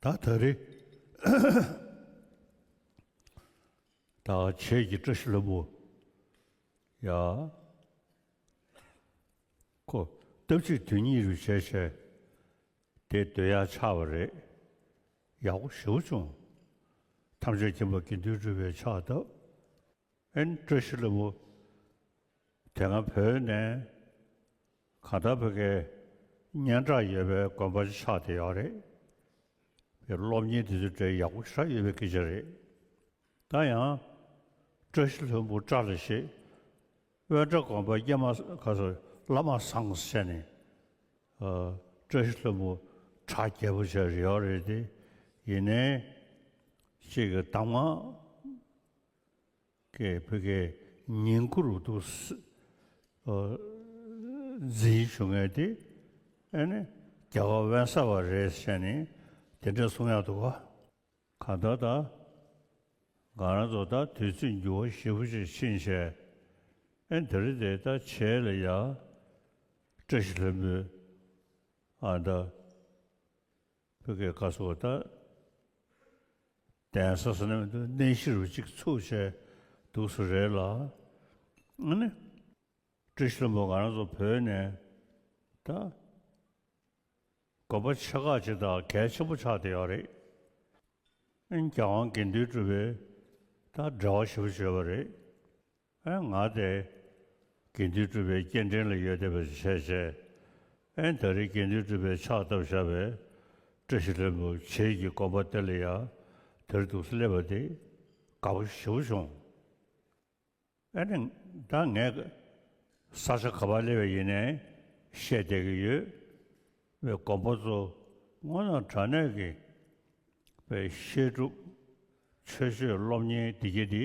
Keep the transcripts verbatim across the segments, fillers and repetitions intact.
ད་ད་རེས་ད་བྱེས་ཀྱི་བཀྲ་ཤིས་ལྷུན་པོ་ཡ། ཁོ་སྟབས་གཅིག་དོན་གཉིས་རུ་བྱས་བྱས་དེ་སྡོད་ཡག་ཆགས་པ་རེད། ཡག་པོ་ཞེ་པོ་བྱུང་། ཐམས་ཅད་མཁྱེན་པ་དགེ་འདུན་གྲུབ་པའི་ཕྱག་བཏབ། ཨེ་ནི་བཀྲ་ཤིས་ལྷུན་པོ་དེ་སྔ་བོད་ནས་གང་ལྟར་བོད་སྐད་སྙན་གྲགས་ཡོད་པའི་དགོན་པ་ཆགས་བསྡད་ཡོད་རེད། པའི་སློབ་གཉེར་དེ་ཚོ་གྲས་ཡག་པོ་ཞེ་དྲག་ཡོད་པའི་སྐད་ཆ་རེད། ད་ཡང་བཀྲ་ཤིས་ལྷུན་པོ་བཀྲ་ལ་ཞེས། དབེན་གྲྭ་དགོན་པ་ཀྱེ་མ་ག་ས་བླ་མ་བཟང་ཟེར་ནས། ཨ། བཀྲ་ཤིས་ལྷུན་པོ་གྲ་རྒྱས་པོ་བྱས་རེད་ཡོད་རེད་དེ། ཡིན་ནའི་གཅིག་གི་གདམས་ངག་གི་བོད་སྐད་ཉིང་ཁུ་རུ་འདུག་ཨ། འཛིན་བྱུང་ངེས་དེ། ཨ་ནི་རྒྱལ་བ་དབེན་ས་པ་རེད་ཟེར་ནས་དེ་འདྲ་གསུང་ཡག་འདུག་ག་གང་ལྟར་ད། ང་རང་ཚོ་ད་དུས་ཚོད་འགྱུར་བ་ཞེ་པོ་ཅིག་ཕྱིན་བྱས། ཨེ་འདི་རེད་དེ་ད་བྱེས་ལ་ཡ། བཀྲ་ཤིས་ལྷུན་པོའི་ཨ་ད། བོད་སྐད་བཀའ་ཟུར་ད། གདན་ས་ཟེར་ན་མི་འདུག་གནས་གཞི་རུ་གཅིག་ཚུགས་བྱས་འདུག་སེ་རེད་ལ། ཨ་ནི། བཀྲ་ཤིས་ལྷུན་པོ་ང་རང་ཚོ་བོད་ནས་ད་དགོན་པ་ཆེ་ཁག་ཅིག་དང་གལ་ཆེན་པོ་ཆགས་བསྡད་ཡོད་རེད། ཨ་ནི་རྒྱལ་དབང་དགེ་འདུན་གྲུབ་པའི་ད་འབྲེལ་བ་ཞེ་པོ་ཅིག་ཡོད་པ་རེད། ཨ་ང་དེ་དགེ་འདུན་གྲུབ་པའི་སྐྱེ་ཕྲེང་ལ་ཡོད་བསྡད་པ་ཞིག་བྱས་བྱས། ཨ་ནི་ད་རེས་དགེ་འདུན་གྲུབ་པའི་ཕྱག་བཏབ་བཞག་པའི་བཀྲ་ཤིས་ལྷུན་པོ་བྱེས་ཀྱི་དགོན་པ་དེ་ལ་ཡང་དེར་འདུག་སེ་སླེབས་པ་དེ་དགའ་པོ་ཞེ་པོ་བྱུང་། ཨ་ནི་ད་ངས་ས་ཆ་ག་པར་སླེབས་པ་ཡིན་ནའི་བཤད་བསྡད་ཀྱི་ཡོད། བའི་དགོན་པ་ཚོ་དངོས་གནས་དྲང་གནས་ཀྱི་བའི་བཤད་སྒྲུབ་ཆོས་སྤྱོད་སློབ་གཉེར་འདི་གྱད་འདི་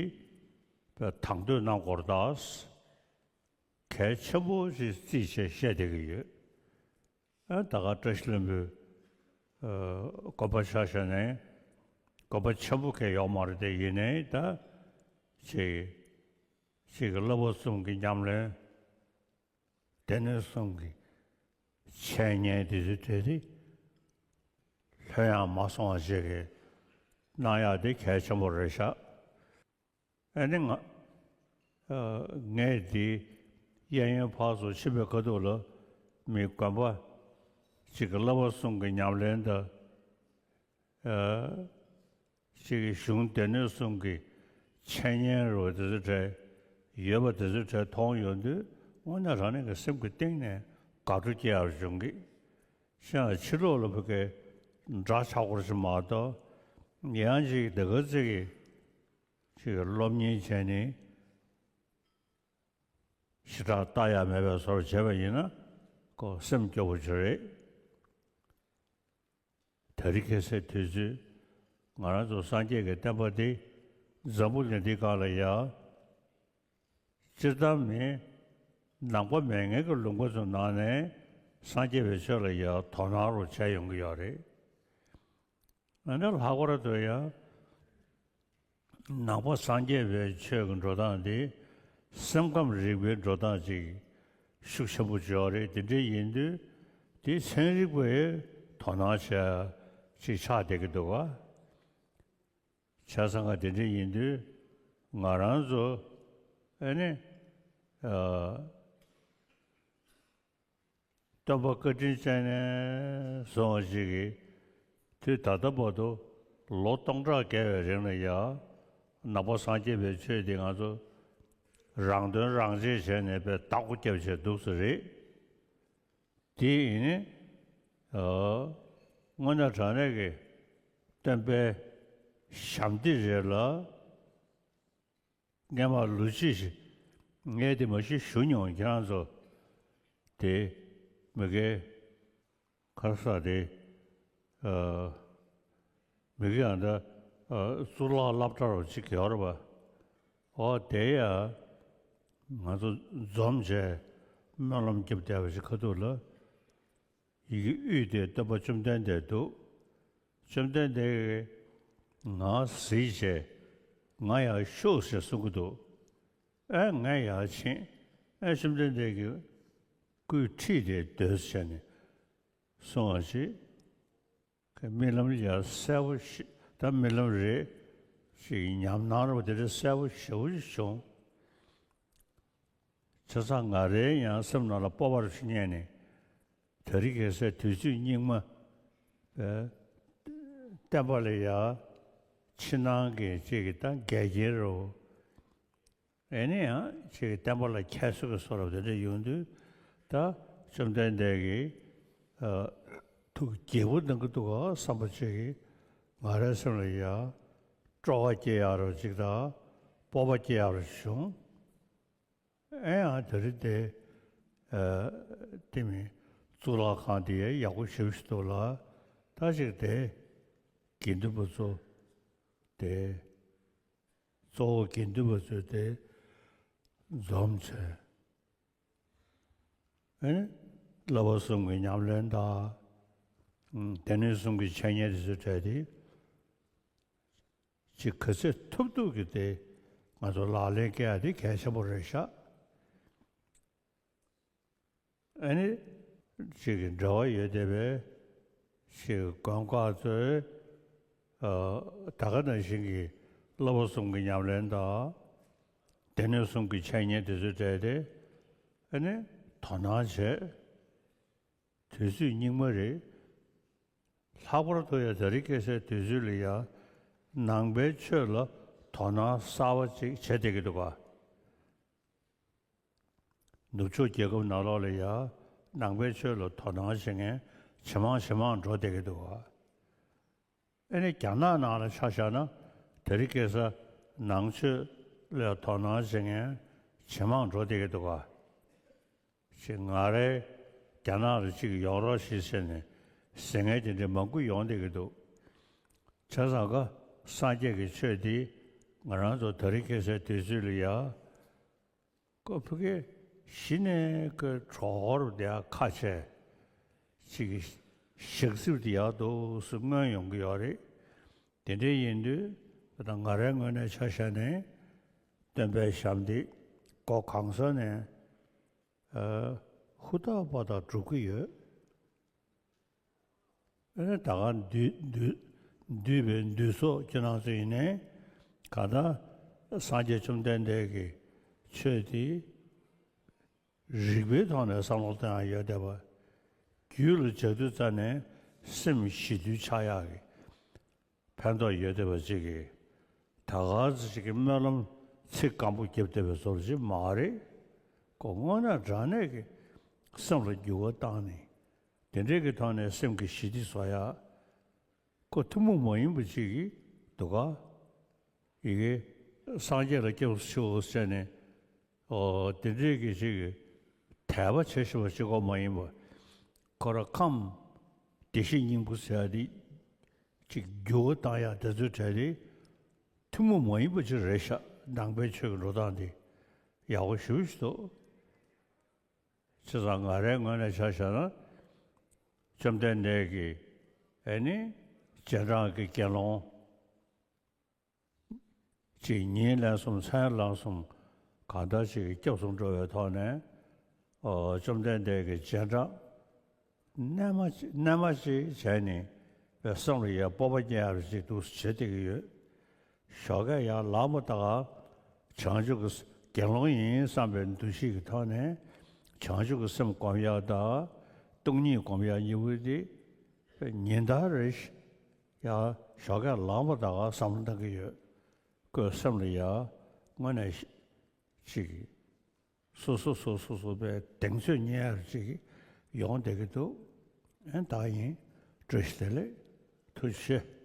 བའི་དང་དོད་གནང་དགོས་རེད་ད། གལ་ཆེན་པོ་ཞིག་བརྩིས་བྱས་བཤད་བསྡད་ཀྱི་ཡོད། ཨ་ད་ག་བཀྲ་ཤིས་ལྷུན་པོའི་ཨ་དགོན་པ་ཆ་བཞག་ནས་དགོན་པ་ཆེན་པོ་གང་ཡོད་མ་རེད་དེ། ཡིན་ནའི་ད་ཅིག་ཅིག་གི་བསླབ་པ་གསུམ་གྱི་ཉམས་ལེན། སྡེ་སྣོད་གསུམ་གྱི་འཆད་ཉན་དེ་ཚོ་དེ་དེ་ལྷོད་ཡངས་མ་སོང་བ་ཞིག་གི་གནང་ཡག་དེ་གལ་ཆེན་པོ་རེད་ཤག་ཨ་ནི་ང་ཨ་ངས་འདི་གཡས་གཡོན་ཕར་ཚུར་ཕྱིན་པའི་ཁ་ཐུག་ལ་མི་དགོན་པ་གཅིག་གི་བསླབ་པ་གསུམ་གྱི་ཉམས་ལེན་དང་། ཨ་གཅིག་གི་གཞུང་སྡེ་སྣོད་གསུམ་གྱི་འཆད་ཉན་རུ་དེ་ཚོ་གྲས་ཡོད་པ་དེ་ཚོ་གྲས་མཐོང་ཡོང་དུས་དངོས་གནས་རང་ཉིད་ཀྱི་སེམས་ཀྱི་གཏིང་ནས་དགའ་སྤྲོ་སྐྱེ་ཡག་བྱུང་གི། ཤ་ཕྱི་ལོགས་ལ་བོད་སྐད་འདྲ་ཆགས་སྐོར་ཞིག་མ་གཏོགས། ཡང་ཅིག་དེ་ག་ཚོད་ཀྱི་ཅིག་སློབ་གཉེར་བྱས་ནས་ཞེ་དྲག་ལྟ་ཡག་མེད་པའི་བཟོ་འདྲ་བྱས་པ་ཡིན་ན་ཁོ་སེམས་སྐྱོ་པོ་ཅིག་རེད། ད་རེས་ཁ་སང་དུས་ཚོད་ང་རང་ཚོ་སངས་རྒྱས་ཀྱི་བསྟན་པ་འདི་འཛམ་བུ་གླིང་འདི་སྒང་ལ་ཡ། སྤྱིར་བཏང་མི་ནང་པ་མེད་མཁན་གྱི་ལུང་པ་ཚོའི་ནང་ནས་སངས་རྒྱས་པའི་ཆོས་ལ་ཡ་དོ་སྣང་རུ་བྱས་ཡོང་གི་ཡོད་རེད། ཨ་ནི་ལྷག་པར་དུ་ཡ། ནང་པ་སངས་རྒྱས་པའི་ཆོས་ཀྱི་འགྲོ་སྟངས་འདི་སེམས་ཁམས་རིག་པའི་འགྲོ་སྟངས་ཅིག་ཤུགས་ཆེན་པོ་ཅིག་ཡོད་རེད། དེ་འདྲ་ཡིན་དུས་དེ་ཚན་རིག་པས་དོ་སྣང་བྱེད་ཡ་ཅིག་ཆགས་བསྡད་ཀྱི་འདུག་ག་བྱས་ཙང་ག་དེ་འདྲ་ཡིན་དུས་ང་རང་ཚོ་ཨ་ནི་ཨ། སྟོན་པ་བཀའ་དྲིན་ཅན་ནས་བཟུང་བ་ཞིག་གིས་དུས་ད་ལྟ་བར་དུ་ལོ་སྟོང་ཕྲག་བརྒལ་བའི་རིང་ལ་ཡང་ནང་པ་སངས་རྒྱས་པའི་ཆོས་འདི་ང་ཚོ་རང་དོན་རང་གཅེས་བྱས་ནས་དཔེ་བདག་པོ་རྒྱབ་བྱས་འདུག་ས་རེད། དེ་ཡིན་ནི་ཨ་དངོས་གནས་དྲང་གནས་ཀྱི་སྟོན་པའི་ཞབས་འདེགས་རེད་ལ། སྔས་མ་ལོ་གཅིག་ཞིག་ངས་དེ་མ་གཞི་ཞུ་མྱོང་། ཁྱེད་རང་ཚོ་དེ་མི་དགེ་ཁར་ས་དེ་ཨ་ མི་གི་ཡང་ད་གཙུག་ལག་སློབ་གྲྭ་རུ་ཅིག་ཡོད་རེད་པ། ཨོ་དེ་ཡ་ང་ཚོ་འཛོམས་བྱས་སྨོན་ལམ་རྒྱབ་བསྡད་པ་ཞིག་ཁ་ཐུག་ལ། ཡི་གེ་དབུས་དེ་སྟོན་པ་བཅོམ་ལྡན་འདས་འདུག་བཅོམ་ལྡན་འདས་ཀྱིས་ང་གཟིགས་བྱས་ང་ཡར་ཤོག་ཞེས་གསུང་གི་འདུག་ཨེ་ངས་ཡར་ཕྱིན། ཨེ་བཅོམ་ལྡན་འདས་ཀྱིས་སྐུའི་འཁྲིས་དེ་སྡོད་བྱས་ནས་གསུང་བ་ཞིག་རྨི་ལམ་ཡ་གསལ་པོ་ཞིག་ད་རྨི་ལམ་རེད། ཅིག་ཉམས་སྣང་རོ་དེ་འདྲ་གསལ་པོ་ཞེ་པོ་ཞིག་བྱུང་། བྱས་ཙང་ང་རའི་ཡང་སེམས་ནང་ལ་སྤོབས་པ་རུ་ཞིག་རྙེད་ནས། དེ་རིང་ཁ་སང་དུས་ཚོད་སྙིགས་མ་བསྟན་པ་ལ་ཡ་ཕྱི་ནང་གི་ཅིག་གི་ད་འགལ་རྐྱེན་རོ། ཨེ་ནི་ཡང་ཅིག་བསྟན་པ་ལ་ཁྱད་གསོད་ཀྱི་བཟོ་འདྲ་དེ་འདྲ་ཡོང་དུས། ད་བཅོམ་ལྡན་འདས་ཀྱིས་ཨ་ཐུགས་དགྱེས་པོ་གནང་གི་འདུག་ག་བསམ་པ་ཅིག་གིས་ང་རའི་སེམས་ལ་ཡ་སྤྲོ་བ་སྐྱེ་ཡག་རོ་ཅིག་དང་སྤོབས་པ་སྐྱེ་ཡག་རོ་བྱུང་། ཨེ་ཡང་དེ་རིང་དེ་ཨ་དེ་མིན་གཙུག་ལག་ཁང་དེ་ཡག་པོ་ཞེ་པོ་ཞིག་འདུག་ལ། ད་ཅིག་དེ་དགེ་འདུན་པ་ཚོ་དེ། གཙོ་བོ་དགེ་འདུན་པ་ཚོས་དེ་འཛོམས་བྱས། ཨེ་ནི་བསླབ་པ་གསུམ་གྱི་ཉམས་ལེན་དང་། སྡེ་སྣོད་གསུམ་གྱི་འཆད་ཉན་དེ་ཚོ་སྤྲད་དེ། ཅིག་ག་ཚོད་ཐུབ་ཐུབ་ཀྱིས་དེ་ང་ཚོ་ལག་ལེན་བཀལ་ཡ་དེ་གལ་ཆེན་པོ་རེད་ཤག་ཨ་ནི་ཅིག་གི་འབྲེལ་བ་ཡོད་བསྡད་པའི་ཅིག་དགོན་ཁག་ཚོས་ཨ་ད་ག་ནང་བཞིན་གྱི་བསླབ་པ་གསུམ་གྱི་ཉམས་ལེན་དང་སྡེ་སྣོད་གསུམ་གྱི་འཆད་ཉན་དེ་ཚོ་སྤྲད་དེ། ཨ་ནི་དོ་སྣང་བྱས། དུས་ཚོད་སྙིགས་མ་རེད། ལྷག་པར་དུ་ཡང་དེ་རིང་ཁ་སང་དུས་ཚོད་ལ་ཡང་ནང་པའི་ཆོས་ལ་དོ་སྣང་གསར་པ་ཅིག་བྱེད་བསྡད་ཀྱི་འདུག་ག་ནུབ་ཕྱོགས་རྒྱལ་ཁབ་ནང་ལོགས་ལ་ཡང་ནང་པའི་ཆོས་ལ་དོ་སྣང་བྱེད་མཁན་ཇེ་མང་ཇེ་མང་འགྲོ་བསྡད་ཀྱི་འདུག་ག་ཨ་ནི་རྒྱ་ནག་ནང་ལ་ཆ་བཞག་ན་དེ་རིང་ཁ་སང་ནང་ཆོས་ལ་དོ་སྣང་བྱེད་མཁན་ཇེ་མང་འགྲོ་བསྡད་ཀྱི་འདུག་ག་ཅིག་ང་རའི་རྒྱ་ནག་ལ་ཅིག་ཡོང་རོགས་ཞེས་ཟེར་ནས་ཟེར་མཁན་དེ་འདྲ་མང་པོ་ཡོང་བསྡད་ཀྱི་འདུག་བྱས་ཙང་ཀ་སངས་རྒྱས་ཀྱི་ཆོས་འདི་ང་རང་ཚོ་དེ་རིང་ཁ་སང་དུས་ཚོད་ལ་ཡ་ཀོ་ཕ་གི་གཞི་ནས་ཀོ་གྲོགས་རུ་བསྡད་ཁ་ཆེ་ཅིག་གི་ཞག་སྲིབ་དེ་ཡག་འདུག་སུ་མངོན་ཡོང་གི་ཡོད་རེད། དེ་འདྲ་ཡིན་དུས་ད་ང་རའི་ངོས་ནས་ཆ་བཞག་ནས་སྟོན་པའི་ཞབས་འདེགས་སྒོ་གང་ས་ནས་ཨ་ཧུར་ཐག་པ་དག་སྒྲུབ་ཀྱི་ཡོད། ཨ་ནི་ད་ག་འདུས་འདུས་འདུས་པའི་འདུས་ཚོགས་ཁྱེད་རང་ཚོ་ཡིན་ནའི་གང་ལྟར་སངས་རྒྱས་བཅོམ་ལྡན་འདས་ཀྱི་ཆོས་འདི་རིགས་པའི་ཐོག་ནས་བསམ་བློ་གཏོང་ཡ་ཡོད་བསྡད་པ། རྒྱུད་ལ་འཇགས་དུས་ཙ་ནས་སེམས་ཞི་དུལ་ཆགས་ཡག་གི་ཕན་ཐོགས་ཡོད་བསྡད་པ་ཅིག་གིས་ད་ག་ཚོད་ཅིག་གི་སྨོན་ལམ་ཚིག་སྐམ་པོ་བརྒྱབ་བསྡད་པའི་བཟོ་འདྲ་ཅིག་མ་རེད། ཁོ་དངོས་གནས་དྲང་གནས་ཀྱི་སེམས་ལ་འགྱུར་བ་བཏང་ནས་དེ་འདྲའི་གི་ཐོག་ནས་སེམས་ཀྱི་ཞི་བདེ་བཟོ་ཡ། ཁོ་ཐུན་མོང་མ་ཡིན་པ་ཅིག་གི་འདུག་ག་ཡི་གེ་སངས་རྒྱས་ལ་སྐྱབས་སུ་མཆིའོ་ཟེར་ནས་ཨོ་དེ་འདྲའི་གི་ཅིག་གི་དད་པ་བྱེད་ཤེས་པ་ཅིག་ཁོ་མ་ཡིན་པ། ཁོ་ར་ཁམས་བདེ་གཤེགས་སྙིང་པོ་ཟེར་ཡ་དེ་ཅིག་འགྱུར་བ་བཏང་ཡ་དེ་ཚོའི་གྲས་དེ་ཐུན་མོང་མ་ཡིན་པ་ཅིག་རེད་ཤག་ནང་པའི་ཆོས་ཀྱི་འགྲོ་སྟངས་དེ་ཡག་པོ་ཞེ་པོ་ཞིག་འདུག་བྱས་ཙང་ང་རའི་ངོས་ནས་ཆ་བཞག་ན་བཅོམ་ལྡན་འདས་ཀྱིས་ཨེ་ནི་རྗེས་འབྲང་གི་དགེ་སློང་ཅིག་ཉིན་ལན་གསུམ་མཚན་ལན་གསུམ་གང་ལྟར་ཅིག་སྐྱབས་སུ་འགྲོ་བའི་ཐོག་ནས་ཨོ་བཅོམ་ལྡན་འདས་ཀྱི་རྗེས་འབྲང་རྣལ་མ་ཅིག་རྣལ་མ་ཅིག་བྱས་ནས་བསམ་བློ་ཡ་སྤོབས་པ་རྙེད་ཡ་ཅིག་འདུག་བྱེད་བསྡད་ཀྱི་ཡོད། ཞོགས་ཀས་ཡར་ལངས་པ་དང་བྱང་ཆུབ་ཀྱི་དགེ་སློང་ཡིན་བསམ་པའི་འདུ་ཤེས་ཀྱི་ཐོག་ནས་བྱང་ཆུབ་ཀྱི་སེམས་སྒོམ་ཡག་དང་སྟོང་ཉིད་སྒོམ་ཡག་གཉིས་པོ་དེ་ཉིན་ལྟར་རེ་ཡར་ཞོགས་ཀས་ལངས་པ་དང་བསམ་བློ་གཏང་གི་ཡོད། ཁོའི་སེམས་ལ་ཡ་དངོས་གནས་ཅིག་སོ་སོ་སོ་སོ་སོ་པའི་གདེང་ཚོད་རྙེད་ཡག་ཅིག་ཡོང་བསྡད་ཀྱི་འདུག་ཨེ་ད་ཡིན། བཀྲ་ཤིས་བདེ་ལེགས། ཐུགས་རྗེ་ཆེ།